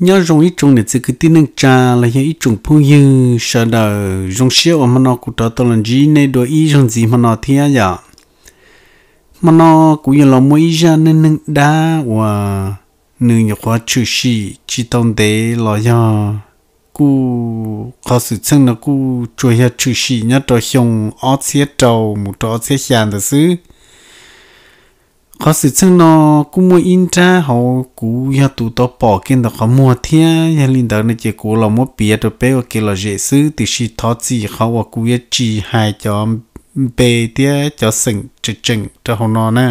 Nyob zoo ib tsoom niam txiv kwv tij neej tsa los yog ib tsoom phooj ywg sawv daws, zoo siab uas hmo no kuv rov tau los ntsib nej dua ib zaug ntxiv hmo no thiab yom. Hmo no kuv yuav los muaj ib zaj neej neeg dab uas nws nyuam qhuav tshwm sim tsis tau ntev los yog kuj qhov xwm txheej no kuj tsuas yog tshwm sim nyob rau xyoo ob txhiab rau mus rau ob txhiab xya ntawd xwb. Qhov xwm txheej no kuj muaj ib nrab hauv kuv yog tus tau pom kiag ntawm qhov muag thiab, yog li ntawd no ces kuv los muab piav rau peb ua kev lom zem xwb, tiam sis thov txim qhov uas kuv yuav tsis hais cov npe thiab cov xeem tseem tseem rau hauv no na.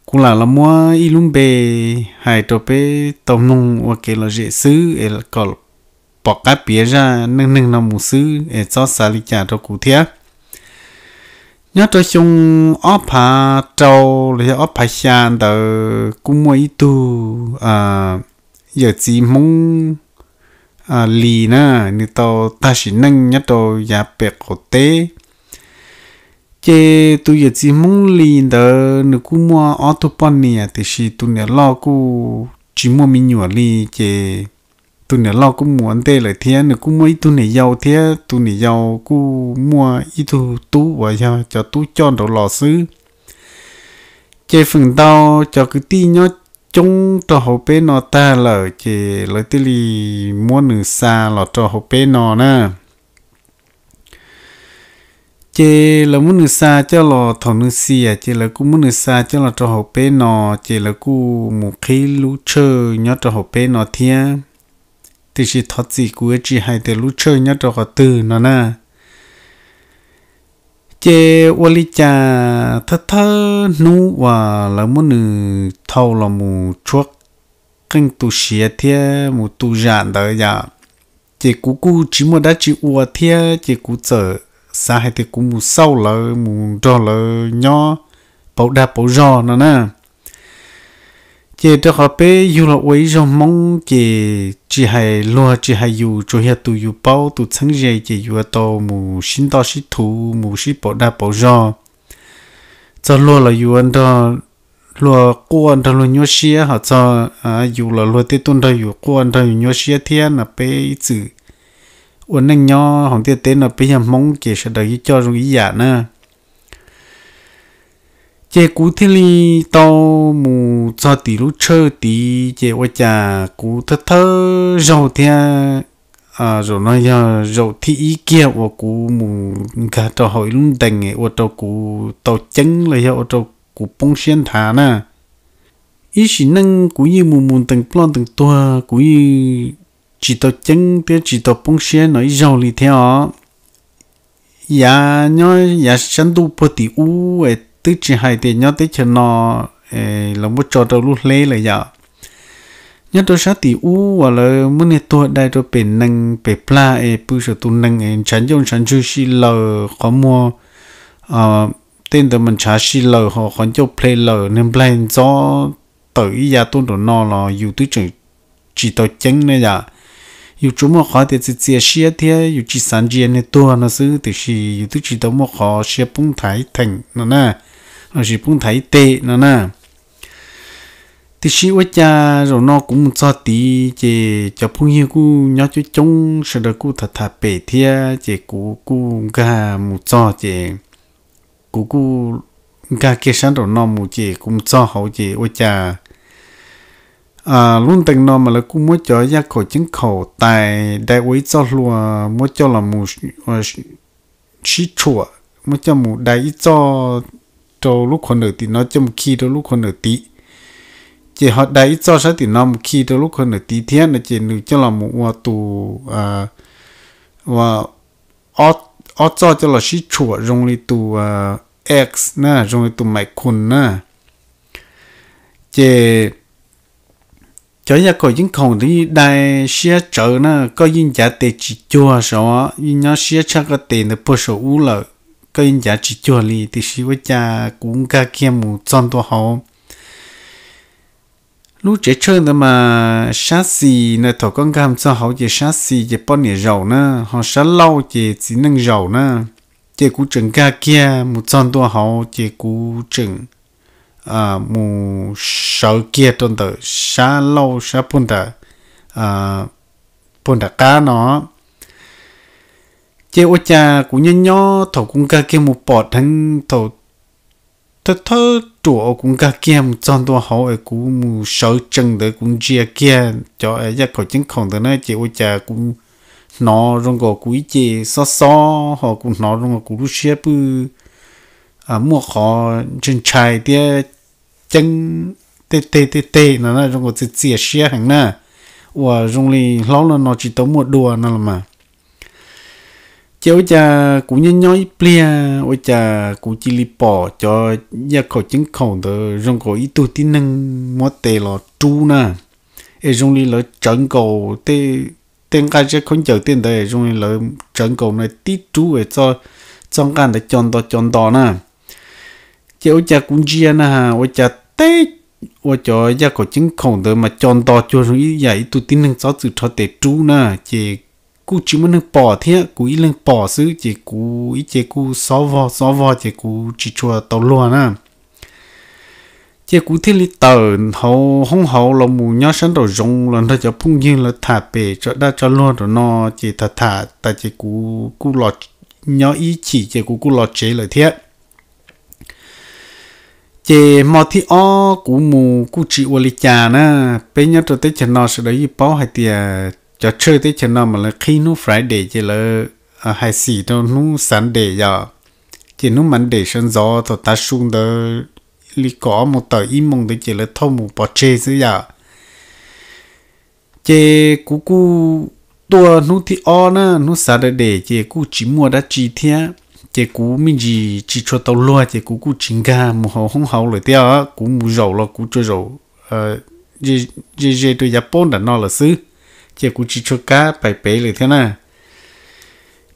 Kuv lam los muab ib lub npe hais rau peb tau mloog ua kev lom zem xwb es kom pom qab piav zaj neej neeg no mus xwb es txhob xav li cas rau kuv thiab. Nyob rau xyoo ob phav rau los yog ob phav xya ntawd kuj muaj ib tug yawm txiv Hmoob Lis na, nws tau tag sim neej nyob rau yav pem qaum teb. Ces tus yawm txiv Hmoob Lis ntawd nws kuj muaj ob tug poj niam, tiam sis tus niam loj kuj tsis muaj me nyuam li, ces tus niam loj kuj mus ua ntej lawm thiab. Nws kuj muaj ib tug niam yau thiab, tus niam yau kuj muaj ib tug tub uas yog cov tub coj nraud los xwb. Ces feem ntau cov kwv tij nyob coob rau hauv peb no tag lawm, ces lawv thiaj li muab nws xa los rau hauv peb no na. Ces lawv muab nws xa coj los, thaum nws xiam ces lawv kuj muab nws xa coj los rau hauv peb no, ces lawv kuj mus qhib lub tshawj nyob rau hauv peb no thiab. Tiam sis thov txim kuv yuav tsis hais tias lub tshawj nyob rau qhov twg no na. Ces ua li cas thawj thawj hnub uas lawv muab nws thau los mus tshuab qeej tu siav thiab mus tu zam ntawd yom, ces kuv kuj tsis muaj dab tsi ua thiab, ces kuv txawm xav hais tias kuv mus xauj lawv, mus nrog lawv nyob pauv dag pauv zog no na. Ces rau qhov peb yug los ua ib zog Hmoob, ces tsis hais luag tsis hais yus, tsuas yog tus yus paub tus txheeb ze ces yuav tau mus sib ntoj sib thuv, mus sib pauv dag pauv zog. Txog luag los yuav nrog luag quaj nrog luag nyuaj siab, ho txog yus los luag tej tuaj nrog yus quaj nrog yus nyuaj siab thiab no. Peb ib txwm ua neej nyob hauv ntiaj teb no peb yog Hmoob ces sawv daws yeej coj zoo ib yam na. Ces kuv thiaj li tau mus txog tim lub tshawj tid, ces ua cas kuv thawj thawj zaug thiab, zaum no yog zaum thib ib kiag uas kuv mus nkag rau hauv ib lub ntees ua rau kuv tau ceeb los yog ua rau kuv poob siab nthav na. Ib sim neej kuv yeej mus mus ntees ploj ntees tuag, kuv yeej tsis tau ceeb thiab tsis tau poob siab no ib zaug li thiab os. Yav nyob yav sab ntuj puag tim ub es twb tsis hais tias nyob teb chaws no, lawv muab tso rau lub hleb lawm yom. Nyob rau sab tim ub uas lawv muab niag tuag dai rau pem nees pem plag es pw saum tus nees es ntshav ncauj ntshav ntswg si lawm, qhov muag tej ntawd mas ntshav si lawm, ho qhov ncauj ple lawm, niag nplaig ntxob tawm ib yav tuaj nraum no los yus twb tseem tsis tau ceeb ne yom. Yus tsuas muaj qhov tias txias txias siab thiab yus tsis xav ntsia niag tuag no xwb, tiam sis yus twb tsis tau muaj qhov siab poob nthav ib theem no na, lossis poob nthav ib teg no na. Tiam sis ua cas zaum no kuv mus txog tid ces cov phooj ywg kuj nyob coob coob, sawv daws kuj tham tham pem thiab, ces kuv kuj nkag mus txog ces kuv kuj nkag kiag sab nraum no mus, ces kuv mus txog hauv ces ua cas lub ntees no mas lawv kuj muab cov yaj khaum ceeb khaum tais dai ua ib txoj hlua, muab coj los mus sib tshuam, muab coj mus dai ib txoj rau lub khov nawm tim no coj mus khi rau lub khov nawm tid, ces ho dai ib txoj sab tim no mus khi rau lub khov nawm tid thiab no, ces nws coj los mus ua tus, ua ob txoj coj los sib tshuam zoo li tus X na, zoo li tus maim khun na. Ces cov yaj khaum ceeb khaum ntawd yeej dai siab tsawv na, koj yeej ncav tes tsis cuag saud, yeej nyob siab tshaj koj tes ntawd puag saum ub lawm, koj yeej ncav tsis cuag li. Tiam sis ua cas kuv nkag kiag mus txog ntua hauv lub tsev tshawj ntawd mas sab xis na, thaum koj nkag mus txog hauv ces sab xis ces poj niam zaum na, ho sab laug ces txiv neej zaum na. Ces kuv tseem nkag kiag mus txog ntua hauv ces kuv tseem mus sawv kiag rau ntawm sab lauj sab puag nram, puag nram qab no. Ces ua cas kuv nyob nyob thaum kuv nkag kiag mus pom dheev, thaum thawj thawj ruam uas kuv nkag kiag mus txog ntua hauv es kuv mus sawv tsees ntawd kuv ntsia kiag cov yaj khaum ceeb khaum ntawd na ces ua cas kuv hnov zoo nkaus kuv ib ce xob xob ho kuv hnov zoo nkaus kuv lub siab pw muaj qhov ntshai ntshai thiab ceeb tej teg tej teg no na, zoo nkaus txias txias siab heev na, uas zoo li hlob no no tsis tau muaj dua no los mas. Ces ua cas kuv nyob nyob ib pliag ua cas kuv cia li pom cov yaj khaum ceeb khaum ntawd zoo nkaus ib tug tib neeg muab tes los rub na, es zoo li lawv tsawv nkaus tej nqaj ziab khaub ncaws tej ntawd zoo li lawv tsawv nkaus na tib rub es txoj nqaj ntawd co nto co nto na. Ces ua cas kuv ntsia na ua cas teb ua cov yaj khaum ceeb khaum ntawd mas co nto cuag zoo ib yam ib tug tib neeg txob txwm rho tes rub na, ces kuj tsis muaj neeg pom thiab kuv ib leeg pom xwb ces kuv ib ce kuj xob vog xob vog ces kuv tsis tshua tau luag na. Ces kuv thiaj li tawm hauv hoob hauv los mus nyob sab nraum zoov los nrog cov phooj ywg lawv tham pem tso dab tso luag nraum no, ces tham tham tas ces kuv kuj los nyob ib chim ces kuv kuj los tsev lawm thiab. Ces hmo thib ob kuv mus kuj tsis ua li cas na. Peb nyob rau teb chaws no sawv daws yeej paub hais tias cov tshawj teb chaws no mas lawv qhib hnub Friday ces lawv hais xim rau hnub Sunday yom. Ces hnub Monday sawv ntxov thaum tav su ntawd li kaum ob moos tawm ib moos ntawd ces lawv thauj mus pov tseg xwb yom. Ces kuv kuj tuaj hnub thib ob na, hnub Saturday ces kuj tsis muaj dab tsi thiab, ces kuv me ntsis tsis tshua tau luag ces kuv kuj tsis nkag mus hauv hoob hauv lawm thiab, kuv mus zaum los kuv tsuas zaum ze ze rau yav pob nram no lawm xwb, ces kuv tsis tshua kam pais pem lawm thiab na.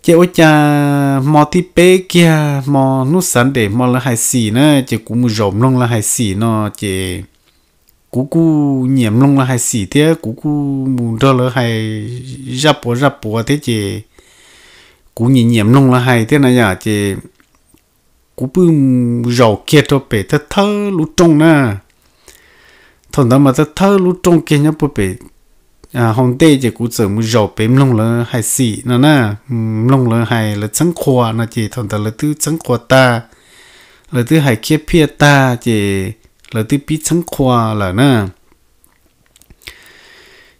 Ces ua cas hmo thib peb kiag hmo hnub Sunday hmo lawv hais xim na ces kuv mus zaum mloog lawv hais xim no, ces kuv kuj nyiam mloog lawv hais xim thiab kuv kuj mus nrog lawv hais zaj puav zaj puav thiab ces kuv nyiam nyiam mloog lawv hais thiab na yom, ces kuv pw zaum kiag rau pem thawj thawj lub rooj na. Thaum ntawd mas thawj thawj lub rooj kiag nyob puag pem hauv ntej ces kuv txawm mus zaum pem mloog lawv hais xim no na, mloog lawv hais lawv txheeb qhua no ces thaum ntawd lawv twb txheeb qhua tag, lawv twb hais khiab phiaj tag ces lawv twb pib txheeb qhua lawm na.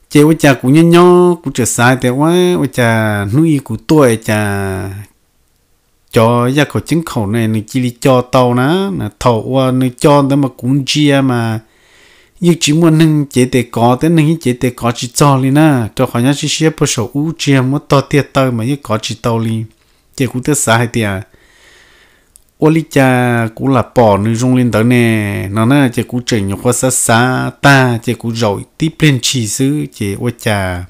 Ces ua cas kuv nyob nyob kuv tseem xav tias ua, ua cas hnub ib kuv tuaj cas cov yaj khaum ceeb khaum ne nws cia li co tau na, thaum uas nws co ntawd mas kuv ntsia mas yeej tsis muaj neeg cev tes kov thiab neeg yeej cev tes kov tsis txog li na, rau qhov nyob siab siab puag saum ub tsis yog muab tog tiag taw mas yeej kov tsis tau li. Ces kuv thiaj xav hais tias ua li cas kuv lam pom nws zoo li ntawd ne no na, ces kuv tseem nyuam qhuav xav xav tag ces kuv zaum tib pliag ntshis xwb ces ua cas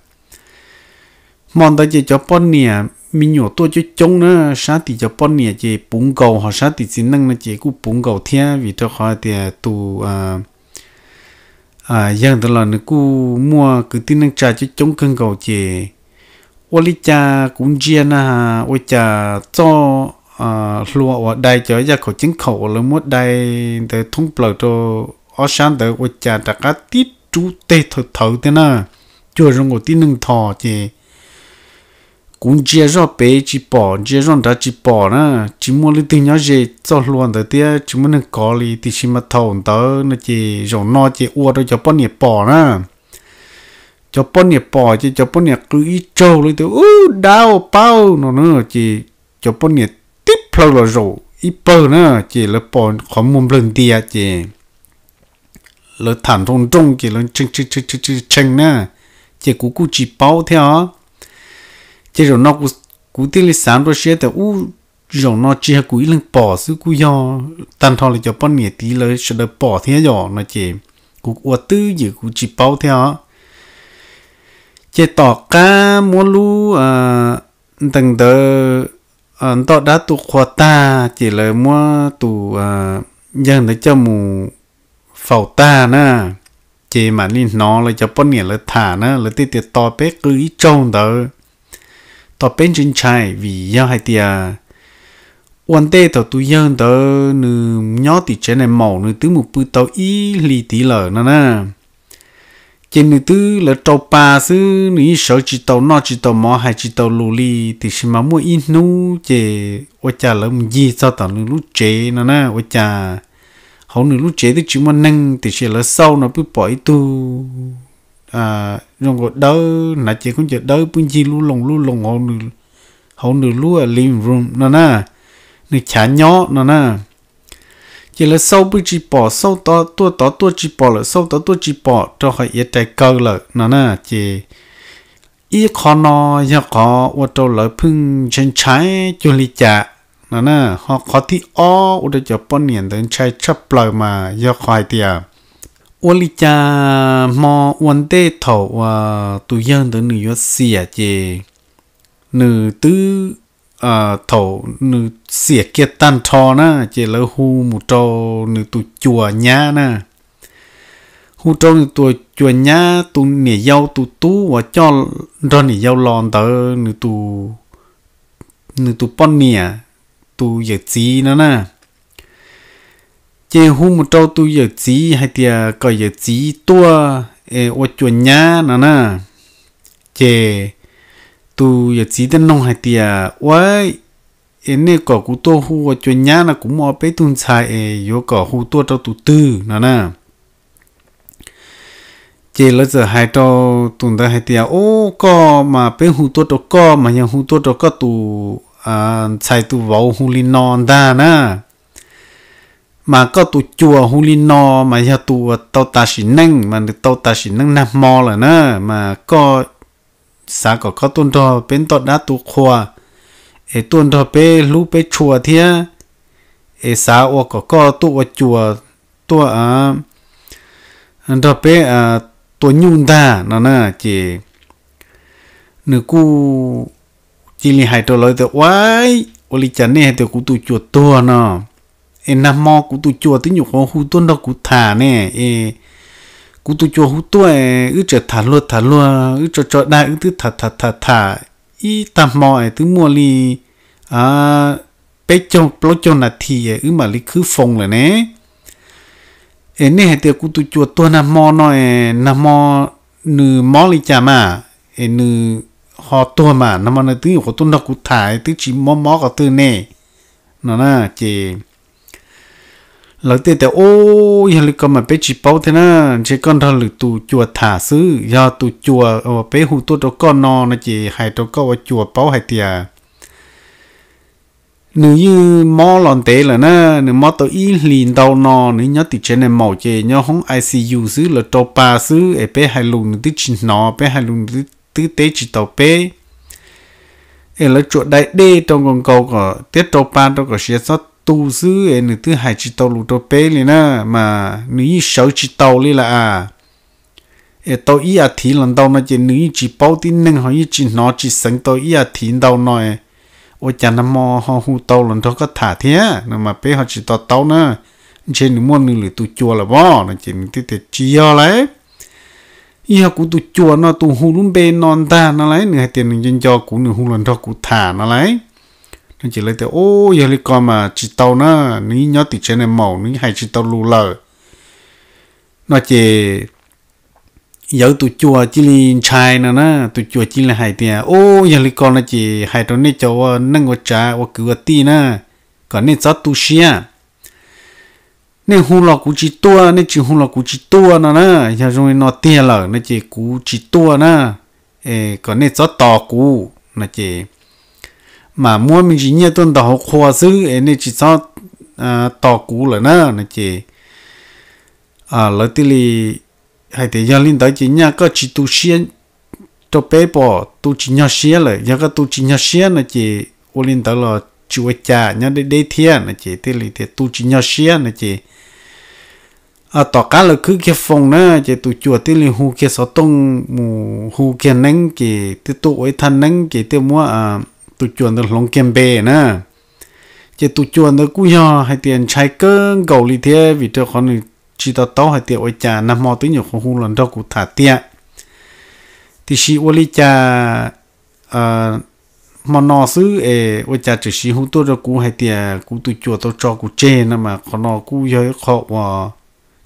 hmo ntawd ces cov poj niam me nyuam tuaj coob coob na, sab tim cov poj niam ces puv nkaus ho sab tim txiv neej no ces kuj puv nkaus thiab vim rau qhov tias tus yawg ntawd los nws kuj muaj kwv tij neej tsa coob coob kawg nkaus ces ua li cas kuv ntsia na ua cas txoj hlua uas dai cov yaj khaum ceeb khaum uas lawv muab dai ntawd thoob plaws rau ob sab ntawd ua cas rov qab tib rub teg thawv thawv thiab na, cuag zoo nkaus tib neeg nthos ces kuv ntsia zoj pem tsis pom ntsia zoj nrad tsis pom na, tsis muaj leej twg nyob ze txoj hlua ntawd thiab tsis muaj neeg kov li tiam sis mas thaum ntawd no ces zaum no ces ua rau cov poj niam pom na. Cov poj niam pom ces cov poj niam qw ib tsaug li tias ub dab paub no na, ces cov poj niam tib plhaw los zaum ib pawg na, ces lawv pom qhov muag nplawg ntias ces lawv tham nroo nroo ces lawv tshee na, ces kuv kuj tsis paub thiab os. Ces zaum no kuv thiaj li xav nruab siab tias ub, zaum no tsis yog kuv ib leeg pom xwb kuj yog tag nrho li cov poj niam tid lawv sawv daws pom thiab yom no ces kuv ua twj ywm kuv tsis paub thiab os. Ces tom qab muab lub ntees ntawd ntoj dab tu qhua tag ces lawv muab tus yawg ntawd coj mus faus tag na, ces mam li hnov lawv cov poj niam lawv tham na, lawv thiaj tias tos peb qw ib tsaug ntawd, tos peb ntshai ntshai vim yog hais tias Ua ntej thaum tus yawg ntawd nws nyob tim tsev nais maum, nws twb mus pw tau ib hlis tid lawm no na. Ces nws twb lawv rau pa xwb, nws yeej sawv tsis tau noj tsis tau mov, hais tsis tau lus li. Tiam sis mas muaj ib hnub ces ua cas lawv mus ncig txog tom nws lub tsev no na, ua cas hauv nws lub tsev twb tsis muaj neeg, tiam sis lawv xauj no pw pom ib tug zoo nkaus dawb, hnav cev khaub ncaws dawb pw ncig lub loo lub loo hauv nws lub living room no na, nws chav nyob no na. Ces lawv xauj pw tsis pom, xauj tod tuaj tod tuaj tsis pom lawm, xauj tod tuaj tsis pom rau qhov iav rais kaw lawm no na. Ces ib qho no yog qhov ua rau lawv pheej ntshai ntshai cuag li cas no na. Ho qhov thib ob ua rau cov poj niam ntawd ntshai tshaj plaws mas yog qhov hais tias ua li cas hmo ua ntej thaum uas tus yawg ntawd nws yuav xiam ces nws twb, thaum nws xiam kiag tag nrho na, ces lawv hu mus rau nws tus cuas nyab na, hu rau nws tus cuas nyab tus niam yau tus tub uas coj nrog niam yau los ntawd, nws tus poj niam, tus yawm txiv no na. Ces hu mus rau tus yawm txiv hais tias kom yawm txiv tuaj es ua cuas nyab no na. Ces tus yawm txiv thiaj noog hais tias, Ua, es nej kom kuv tuaj hu ua cuas nyab no, kuv muaj ob peb tug ntxhais es yuav kom hu tuaj rau tus twg no na? Ces lawv txawm hais rau tus ntawd hais tias, Ub, koj mas peb hu tuaj rau koj mas yog hu tuaj rau koj tus ntxhais tus vauv hu li no ntag na. Mas koj tus cuas hu li no mas yog tus uas tau tas sim neej, mas nws tau tas sim neej nag hmo lawm na. Mas koj xav kom koj tuaj nrog peb ntoj dab tu qhua, es tuaj nrog peb hlub peb tshua thiab, es xav ua kom koj tuaj ua cuas, tuaj nrog peb tua nyuj ntag no na. Ces nws kuj cia li hais rau lawv tias, Ua, ua li cas nej hais tias kuv tus cuas tuag no? Es nag hmo kuv tus cuas twb nyuam qhuav hu tuaj nrog kuv tham ne, es kuv tus cuas hu tuaj es wb tseem tham luag tham luag, wb tso tso dag, wb twb tham tham tham tham ib tag hmo es twb muaj li peb caug plaub caug nas this es wb mam li khwb foos lawm ne. Es nej hais tias kuv tus cuas tuag nag hmo no es nag hmo nws mob li cas mas, es nws ho tuag mas nag hmo nws twb nyuam qhuav tuaj nrog kuv tham twb tsis mob mob qhov twg ne no na. Ces lawv thiaj tias, Ub, yog li ko mas peb tsis paub thiab na, ntshe koj nrog lwm tus cuas tham xwb. Yog tus cuas uas peb hu tuaj rau koj no no ces hais rau koj ua cuas paub hais tias nws yeej mob los ntev lawm na, nws mob tau ib hlis ntau no, nws nyob tim tsev nais maum ces nyob hoob I C U xwb, lawv rau pa xwb es peb hais lus nws twb tsis hnov, peb hais lus nws twb teb tsis tau peb. Es lawv tsuas dai dej rau nkaus nkaus kom thiab rau pa rau kom siav txhob tu xwb es nws twb hais tsis tau lus rau peb li na, mas nws yeej sawv tsis tau li lawm a. Es tau ib as thiv los ntau no ces nws yeej tsis paub tib neeg ho yeej tsis hnov tsis xeev tau ib as thiv ntau no, ua cas nag hmo ho hu tau los nrog koj tham thiab no mas peb ho tsis to taub na, ntshe nws muaj nws lwm tus cuas lawm pob no. Ces nws thiaj tias, Tsis yog lauj, yog kuv tus cuas no tus hu lub npe no ntag no lauj, nws hais tias nws nco nco kuv, nws hu los nrog kuv tham no lauj. No ces lawv tias, Ub, yog li ko mas tsis tau na, nws nyob tim tsev nais maum, nws hais tsis tau lus lawm no ces yawv tus cuas cia li ntshai no na, tus cuas cia li hais tias, Ub, yog li ko no ces hais rau nej cov ua neej ua tsav ua kwv ua tij na, kom nej txhob tu siab. Nej hu los kuv tsis tuaj, nej tsis hu los kuv tsis tuaj no na. Yog zoo li no tiag lawm no ces kuv tsis tuaj na, es kom nej txhob tos kuv no ces mas muab me ntsis nyiaj tuaj ntaus hauv qhua xwb es nej tsis txhob tos kuv lawm na no ces lawv thiaj li hais tias, Yog li ntawd ces nyaj koj tsis tu siab rau peb pom, tu tsis nyog siab lawm. Yog koj tu tsis nyog siab no ces ua li ntawd los tsis ua cas, nyob deb deb thiab no ces thiaj li tias tu tsis nyog siab no ces tom qab lawv khwb kiag foos na ces tus cuas thiaj li hu kiag xov tooj mus hu kiag neeb ces thiaj tuaj ua ib thaj neeb ces thiaj muab tus cuas ntawd hloov kiag npe na. Ces tus cuas ntawd kuj yog hais tias ntshai kawg nkaus li thiab vim rau qhov nws tsis to taub hais tias ua cas nag hmo twb nyuam qhuav hu los nrog kuv tham tiag, tiam sis ua li cas hmo no xwb es ua cas tseem hu tuaj rau kuv hais tias kuv tus cuas tau tso kuv tseg no mas qhov no kuj yog ib qho uas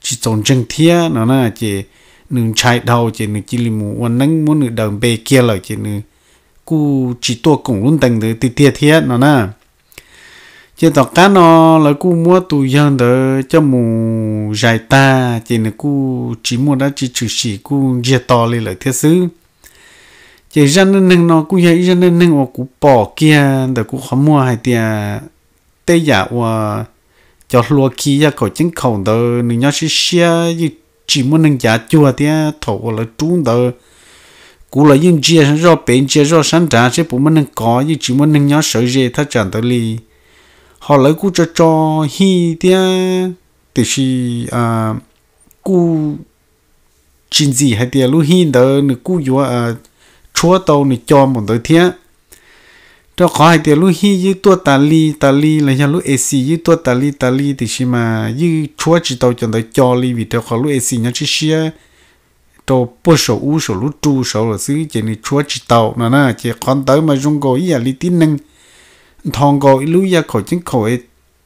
tsis txaus ntseeg thiab no na. Ces nws ntshai dhau ces nws cia li mus ua neeb muab nws daws npe kiag lawm ces nws kuj tsis tuaj koom lub ntees ntawd tiag tiag thiab no na. Ces tom qab no lawv kuj muab tus yawg ntawd coj mus zais tag ces nws kuj tsis muaj dab tsi tshwm sim, kuj ntsiag to li lawm thiab xwb. Ces zaj neej neeg no kuj yog ib zaj neej neeg uas kuv pom kiag ntawm kuv qhov muag hais tias tej yam uas cov hlua khi yaj khaum ceeb khaum ntawd nws nyob siab siab, yeej tsis muaj neeg ncav cuag thiab. Thaum uas lawv rub ntawd, kuv los yeej ntsia zoj pem ntsia zoj sab nrad seb puas muaj neeg kov, yeej tsis muaj neeg nyob sawv ze thaj tsam ntawd li. Ho lawv kuj tso tso hij thiab, tiam sis kuj tsis ntxim hais tias lub hij ntawd nws kuj yuav tshuab tau nws co npaum ntawd thiab. Rau qhov hais tias lub hij ywj tuaj tas li tas li los yog lub ac ywj tuaj tas li tas li, tiam sis mas ywj tshuab tsis tau cov ntawd co li, vim rau qhov lub ac nyob tshiab siab rau puag saum ub saum lub ru saud lawm xwb, ces nws tshuab tsis tau no na. Ces qhov ntawd mas zoo nkaus ib yam li tib neeg ntho nkaus ib lub yaj khaum ceeb khaum es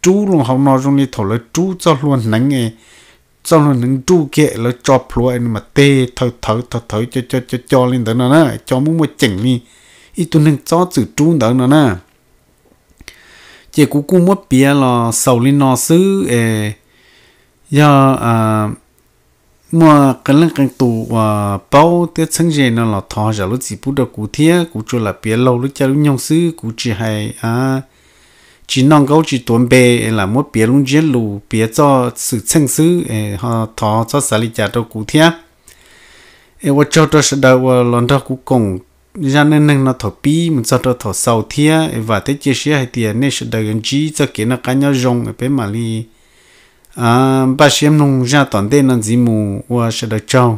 rub loo hauv no, zoo li thaum lawv rub txoj hlua hneev, txoj hlua hneev nruj kiag lawv tso plhuav es nws mas teg thawv thawv thawv thawv co co co co li ntawd no na, co muaj muaj ceem li ib tug neeg txob txwm rub ntawd no na. Ces kuv kuj muab piav los xaus li no xwb es yog muaj qee leej qee tus uas paub thiab txheeb ze no los thov zam lub txim pub rau kuv thiab. Kuv tsuas lam piav laug lub caij lub nyoog xwb, kuv tsis hais, tsis noj nkaub tsis tuav npe es lam muab piav lub ntsiab lus, piav txoj xwm txheej xwb es ho thov txhob xav li cas rau kuv thiab. Es ua tsaug rau sawv daws uas los nrog kuv koom zaj neej neeg no thaum pib mus txog rau thaum xaus thiab. Es vam thiab cia siab hais tias nej sawv daws yuav ntsib txoj kev noj qab nyob zoo es peb mam li npaj siab mloog zaj tom ntej no ntxiv mus. Ua sawv daws tsaug.